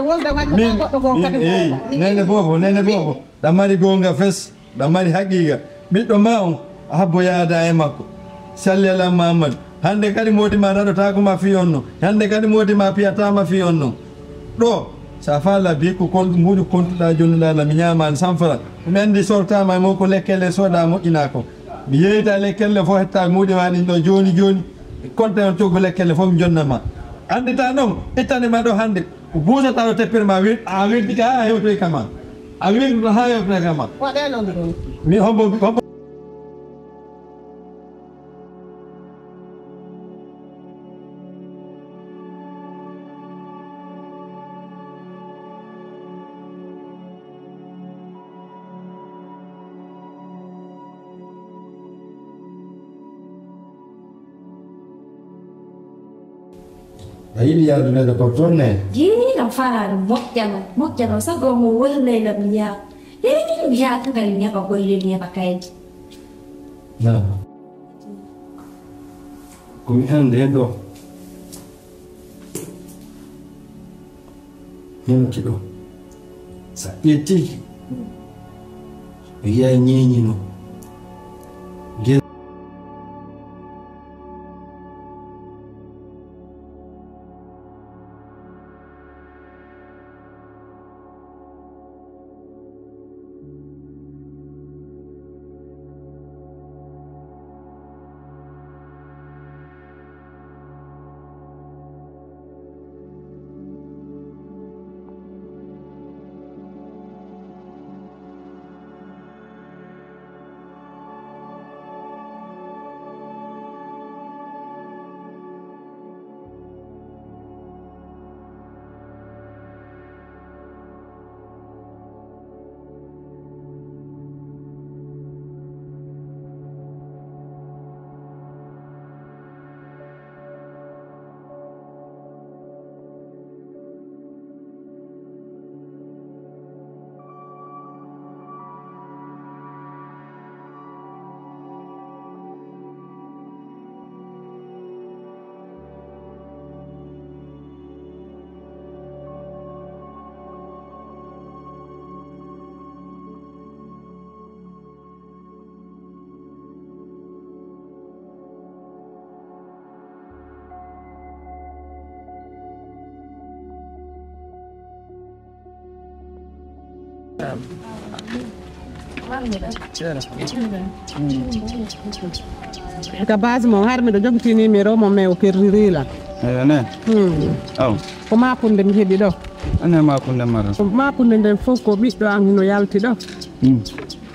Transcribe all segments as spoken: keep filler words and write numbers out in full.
Min, min, eyi, nene boobo, nene boobo. Ɗa mari goonga fes, ɗa mari haqiiqa. Ɓiɗɗo ma on, a habbo yaada e makko. Salli ala Muhammad. Hannde kadi moodi ma daɗotaako ma fii on non. Hannde kadi moodi ma piyataama fii on non. Ɗo, so a faala bikku kon, mbuuɗi kontuɗaa jonnuɗaa la, mi ñaamaani sanfara. Mi anndi sortaama e mo ko lekkele soɗaa moƴƴinaa ko. Mi yeeyta lekkele fof hetta muudi ma ɗin ɗo jooni jooni. Konta on coggu lekkele fof mi jonna ma. Anndita noon, ittani ma ɗo hannde. Ko buusata ɗo teppere ma wir-, a wirtike haa hewtoy kama. A wirtike haa hewtoy kama. Waɗe noon ɗum. Mi hombo, hombo. A yiɗi yaadude ko toon ne? Jiini kam faala ɗum moƴƴano, moƴƴano sago mo woni leyla mi yaa. Jiini mi yaa tugal ñaɓa golle ñaɓa kaydi. Naam. Ko mi hannde ɗo. Yonki ɗo. Sa ƴetti, mi yiya ñeeñino. Ka base mo har miɗo jogiti numéro mo, mais o perdiri la. Eyo ne. Hmm. Aw. Ko makunde mi heɓi ɗo. Ane makunde mara. Ko makunde nden fof ko ɓiɗɗo an hino yalti ɗo. Hmm.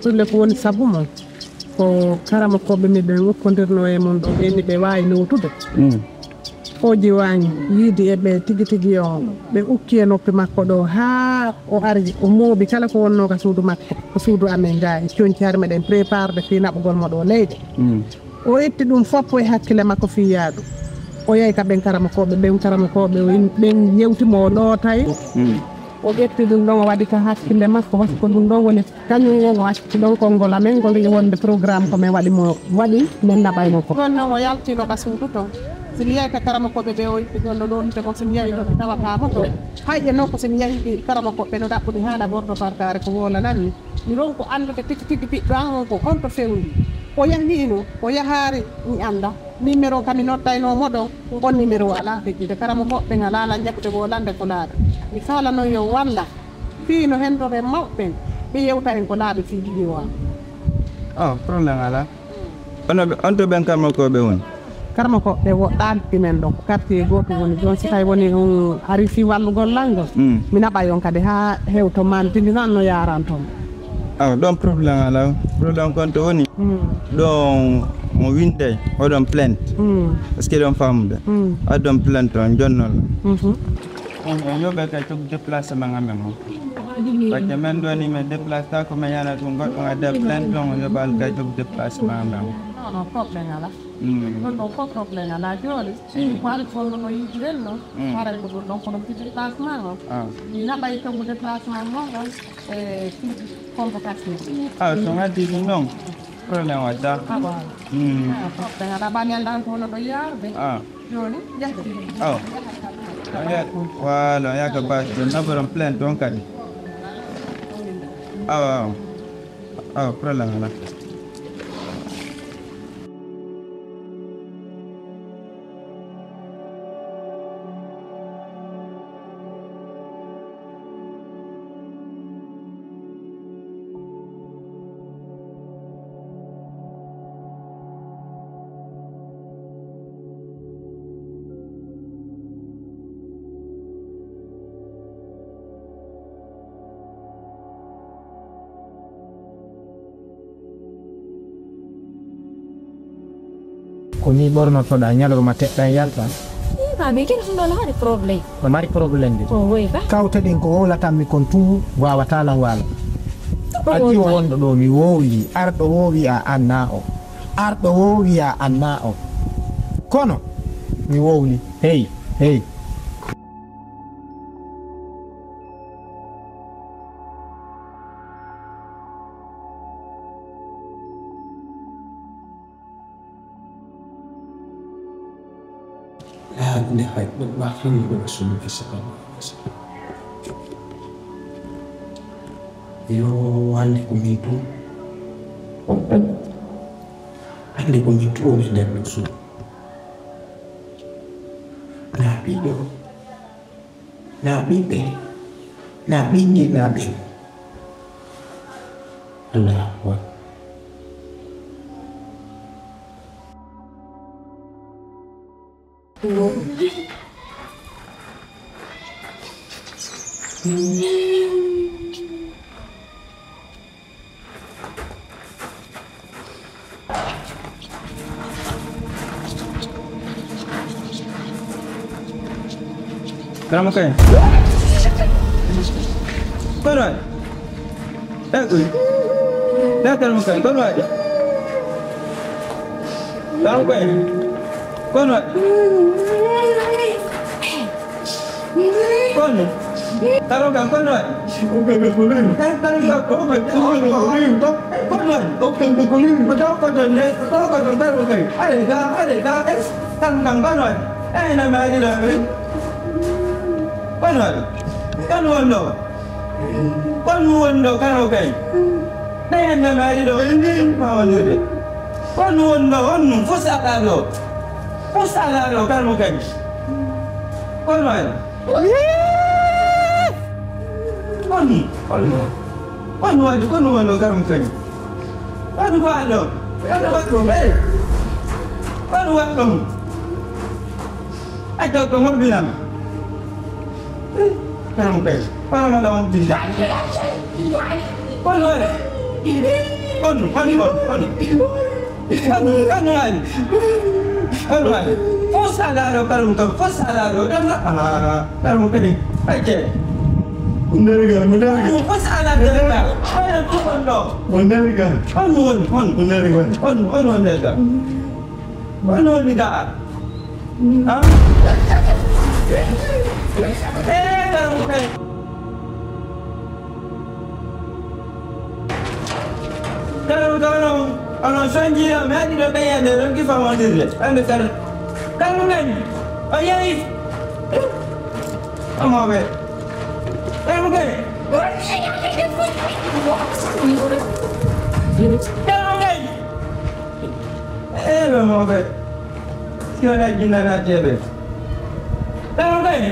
Ɗum le ko woni sabu mo. Ko karamokooɓe men ɓe ngokkondirnoo e mon ɗo, ɓe ni ɓe waawi nootude. Mm. O jiwaani yiide e ɓe tigi tigi o, ɓe ukki e noppi makko ɗo haa o ari, o mooɓi kala ko wonnoo ka suudu makko, ko suudu amen gaa e coñci hari meɗen préparde fii naɓugol mo ɗo leyɗe. Mm. O itti ɗum fof e hakkille makko fii yaadu. O yahi ka ɓen karamokooɓe, ɓen karamokooɓe o in-, ɓen yewti mo o lootay. Mm. O ƴetti ɗum ɗon o waɗi ka hakkille makko, parce que ɗum ɗon woni Kañum en o acci ɗon konngol amen ngol, e wonde programme ko min waɗi mo, waɗi min naɓay mo ko. Ɗon non o yaltino ka suudu ton. Si mi yahi ka karamokooɓe ɓe o itti ɗon no ɗon te ko si mi yahi ɗon mi tawata mo ton. Hay e non ko si mi yahi ɗi karamokooɓe no ɗaɓɓude haala bordo barkaare ko woolananmi. Mi ronku anndude tigi tigi ɓiɗɗo an on ko honto fewndi. O yahii no, o yahaari mi annda. Numéro ka mi noddaynoo mo ɗon, ngon numéro alaa feƴƴude. Karamokooɓe ɓen alaa lan jaɓude wolande ko laaɓi. Mi faalanoyo walla. Fii no hendoren mawɓe ɓen, ɓe yewta en ko laaɓi fii ɗiɗi o am. Oh, problème alaa. Ono ɓe, on to ɓen karamokooɓe woni? Karamokooɓe woɗɗaaki men ɗon, ko quartier gooto woni ɗon. Si tawi woni on ari fii wallugol lan ngol, mm, mi naɓay on kadi haa hewto man tigi noon no yaaranton. Aw, ɗon problème alaa. Problème kon to woni? Mm. Ɗon mo winde, oɗon plainte. Mm. Est-ce que ɗon faamude? Mm. Aɗon plainte on jonnon. Mhm. On, on yoɓe kay togu déplacement amen on. Parce que men ɗo ni men déplace ta ko men yana tun goɗɗo ngadda plainte on, on yoɓal kay togu déplacement amen on. Non, non, problème alaa. Mm. Ɗon ɗon fof problème alaa. Jooni, mm, ko ari fof no yiidiren no. Mm. Haray ko ɗum ɗon kono fii déplacement on. Ah. Mi naɓay togu déplacement mon on e fii convocation. Ah, so ngaddi ɗum ɗon, problème wadda. Ah, waaw. Mm. Ah, problème alaa. Ɓami anndan ko hono ɗo yaarde. Ah. Jooni, yahde. Oh. Voilà, ya ka basi, ɗon naboron plein ɗon kadi. Awa, awa. Awa, problème alaa. Ko ni ɓornotoɗaa ñalorma teɗɗa yalta? Ii, ba mi gila ɗum ɗo no waɗi problème. No mari problème de. Ko woy ba. Kawte ɗen ko wowlatanmi kon tun wawataa lan waala. Ko a jiwo wonɗo ɗo mi wowli, arɗo wowi a anna o. Arɗo wowi a anna o. Kono mi wowli. Hey, hey. Nde hay ɗum ɓaafini ɗum e sunna e sahaba. Yo, hannde ko min tun. Hannde ko min tun woni nder ɗum sunna. Na ɓiɗɗo. Na ɓiɓɓe, na ɓinngel, na ɓe. Allahu Akbar. Karamu kay. Kono waɗi? Ɗa koy. Ɗa karamu kay. Kono waɗi? Karamu kay. Kono waɗi? Kono. Karamu kay, kono waɗi? Karamu kay, kono waɗi? Kono waɗi? Ko taw ko ɗon ne, ko taw ko ɗon karamu kay. Aɗa ga, aɗa ga, eh, karamu kay, kono waɗi? Eh, na maari ɗo, eh. Kono waɗi? Kono wonno? Kono wonno karamu kay? Ɗa hen na maari ɗo, eh, ma wonnude. Kono wonno, honno, fus aɗa ɗo? Fus aɗa ɗo, karamu kay? Kono waɗi? On, on, on waɗi, kono wano garam kadi. Wano waɗo, wano waɗo, hey. Wano waɗo. Acca ko moɓɓinam. Garam kadi. Wano waɗo on tinda. Kono waɗi. On, on, on, on. Kanu, kanu waɗi. Kanu waɗi. Fof so alaa ɗo, kanu kam, fof so alaa ɗo. Ɗum na, ah, kanu kadi. Acce. Mo ndarigal, mo ndarigal. Fof so alaa ɗo, ɗum na. Ɓayna ɗum on ɗo. Mo ndarigal. On woni, on. Mo ndarigal. On, on woni ndarigal. On woni ga. Ah? Eh, kanu kadi. Kala ɗum tawa noon, onon sonji o, mi haɗi ɗo ɓeya nde, ɗon kifa wondirde. Ande kala. Kala ɗum nani, o yehi. Amoɓe. Kala ɗum kay. Kala ɗum kay. Eɓe moɓe. Si wona jinna naati e ɓe. Tawa kay.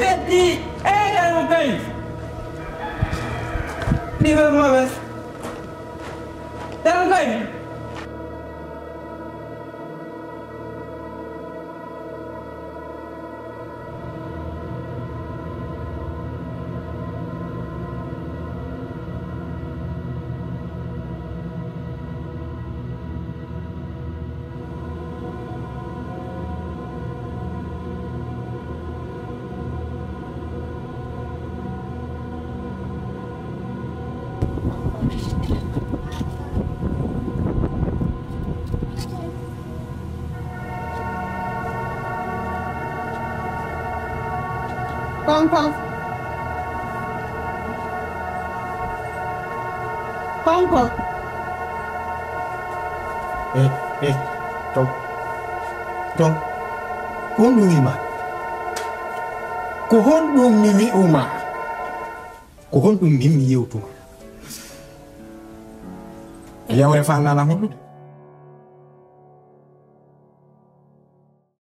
Ɓeddi. E tawa kay. Ɗiɓe moɓe. Tawa kay. Konko. Konko. Eh, eh, to. Ton, ko honɗum wi'umaa? Ko honɗum mi wi'umaa? Ko honɗum min mi yewtumaa? Yawre faa nana honɗum?